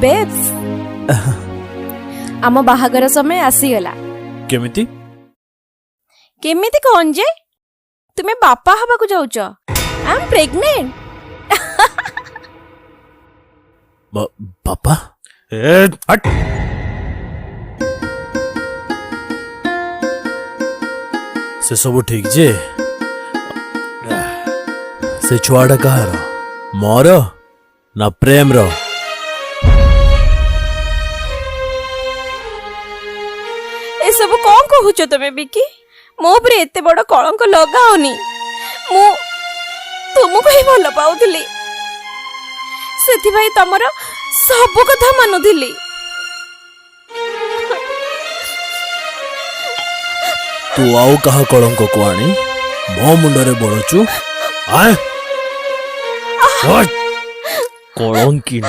Babes, ଆମ ବାହାଘର ସମୟ ଆସିଗଲା। କେମିତି? କେମିତି କଣ ଯେ, ତୁମେ ବାପା ହବାକୁ ଯାଉଛ। I am pregnant. ବାପା? ଏ ହଟ୍। ସେ ସବୁ ଠିକ ଯେ, ସେ ଛୁଆଟା କାହାର? ମୋର ନା ପ୍ରେମର? ଏସବୁ କଣ କହୁଛ ତମେ ବିକି? ମୋ ଉପରେ ଏତେ ବଡ କଳଙ୍କ ଲଗାଅନି। ମୁଁ ତୁମକୁ ହିଁ ଭଲ ପାଉଥିଲି, ସେଥିପାଇଁ ତମର ସବୁ କଥା ମାନୁଥିଲି। ତୁ ଆଉ କାହା କଳଙ୍କକୁ ଆଣି ମୋ ମୁଣ୍ଡରେ ବୋଳୁଛୁ? ଆଏ, କଳଙ୍କି।